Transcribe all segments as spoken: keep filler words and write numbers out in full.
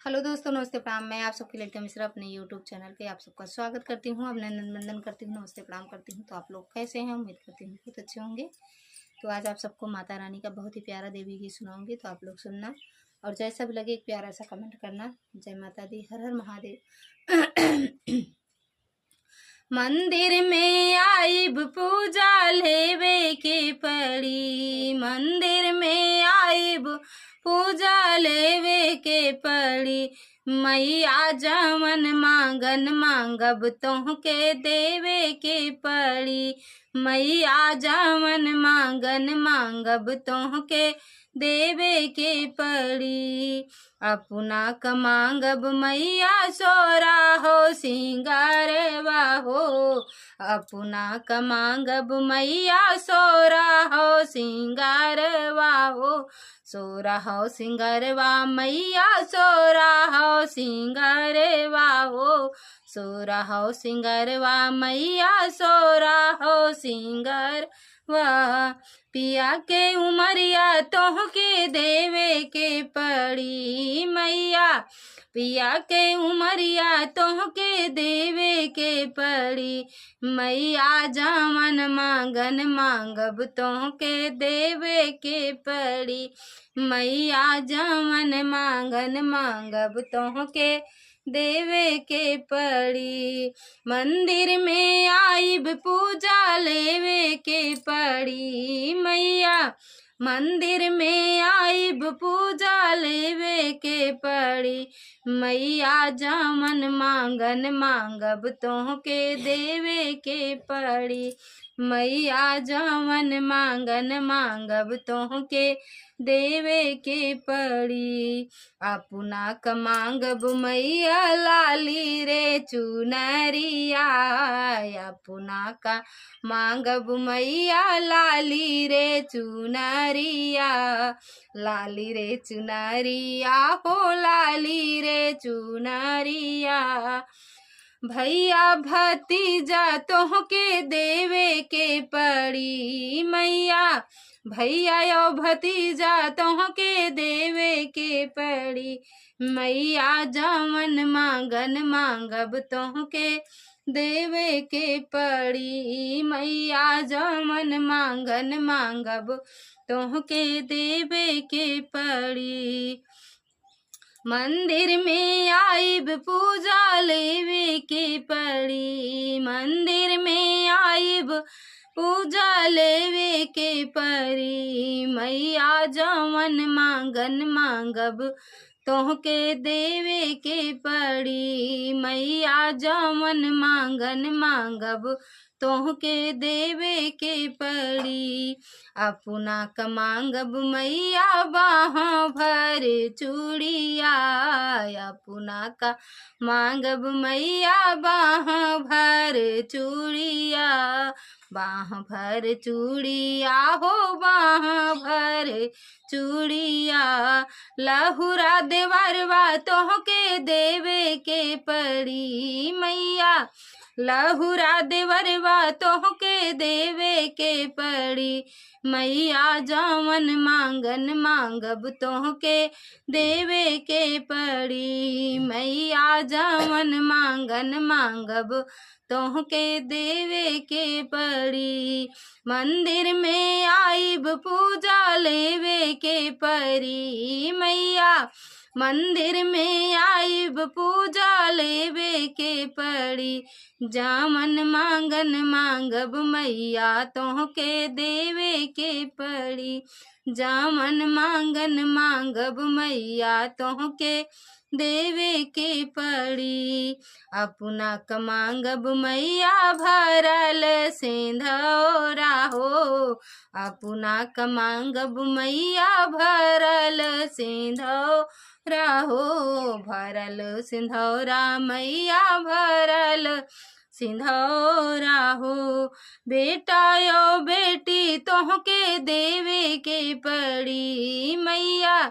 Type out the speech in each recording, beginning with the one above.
हेलो दोस्तों, नमस्ते, प्रणाम। मैं आप सबकी ललिता मिश्रा अपने YouTube चैनल पे आप सबका स्वागत करती हूँ, अभिनंदन वंदन करती हूँ, नमस्ते, प्रणाम करती हूँ। तो आप लोग कैसे हैं? उम्मीद करती हूँ बहुत अच्छे होंगे। तो आज आप सबको माता रानी का बहुत ही प्यारा देवी गीत सुनाऊंगी, तो आप लोग सुनना और जैसा भी लगे एक प्यारा सा कमेंट करना। जय माता दी, हर हर महादेव। मंदिर में आइब पूजा लेवे के पड़ी, मंदिर में आइब पूजा लेवे के पड़ी। मैया जवन मांगन मांगब तोहके देवे के पड़ी, मैया जवन मांगन मांगब तोहके देवे के पड़ी। अपना क मांगब मैया सोरहो सिंगारवा हो, अपना क मांगब मैया सोरहो सिंगारवा हो, सोरहो सिंगारवा मैया सोरहो सिंगारवा हो, सोरहो सिंगारवा मैया सोरहो सिंगारवा। पिया के उमरिया तोहके देवे के पड़ी मैया, पिया के उमरिया तोहके देवे के पड़ी। मैया जवन मांगन मांगब तोहके देवे के पड़ी, मैया जवन मांगन मांगब तोहके देवे के पड़ी। मंदिर में आइब पूजा लेवे के पड़ी मैया, मंदिर में आइब पूजा लेवे के पड़ी। मैया जवन मांगन मांगब तोहके देवे के पड़ी, मैया जवन मांगन मांगब तोहके देवे के पड़ी। अपना क मांगब मैया लाली रे चुनरिया, अपना क मांगब मैया लाली रे चुनरिया, लाली रे चुनरिया हो लाली रे चुनरिया। भैया भतीजा तोहके देवे के पड़ी मैया, भैया यो भतीजा तोहके देवे के पड़ी। मैया जवन मांगन मांगब तोहके देवे के पड़ी, मैया जवन मांगन मांगब तोहके देवे के पड़ी। मंदिर में आइब पूजा लेवे के पड़ी, मंदिर में आइब पूजा लेवे के पड़ी। मैया जवन मांगन मांगब तोहके देवे के पड़ी, मैया जवन मांगन मांगब तोहके देवे के पड़ी। अपना क मांगब मैया बाह भर चूड़िया, अपना क मांगब मैया बाह भर चूड़िया, बाह भर चूड़िया हो बाह भर चूड़िया। लहुरा देवरवा तोहके देवे के पड़ी मैया, लहुरा देवरवा तोहके देवे के पड़ी। मैया जवन मांगन मांगब तोहके देवे के पड़ी, मैया जवन मांगन मांगब तोहके देवे के पड़ी। मंदिर में आइब पूजा लेवे के पड़ी मैया, मंदिर में आइब पूजा लेवे के पड़ी। जावन मांगन मांगब मैया तोहके देवे के पड़ी, जावन मांगन मांगब मैया तोहके देवे के पड़ी। अपना क मांगब मैया भरल सिंधौरा हो, अपना क मांगब मैया भरल सिंधौरा हो, भरल सिंधौरा मैया भरल सिंधौरा हो। बेटा यो बेटी तोहके देवे के पड़ी मैया,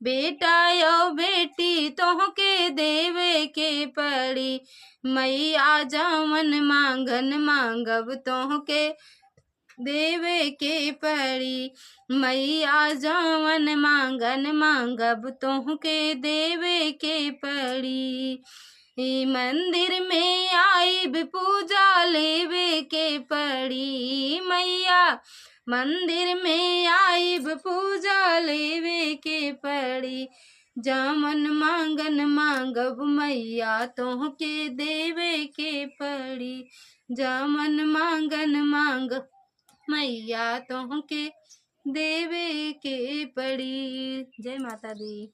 बेटा यो बेटी तोहके देवे के पड़ी। मैया जावन मांगन मांगब तोहके देवे के पड़ी। मैया जवन मांगन मांगब तोहके देवे के पड़ी। ई मंदिर में आइब पूजा लेवे के पड़ी। मैया मंदिर में आइब पूजा लेवे के पड़ी। जवन मांगन मांगब मैया तोहके देवे के पड़ी। जवन मांगन मांगब मैया तोहके देवे के पड़ी। जय माता दी।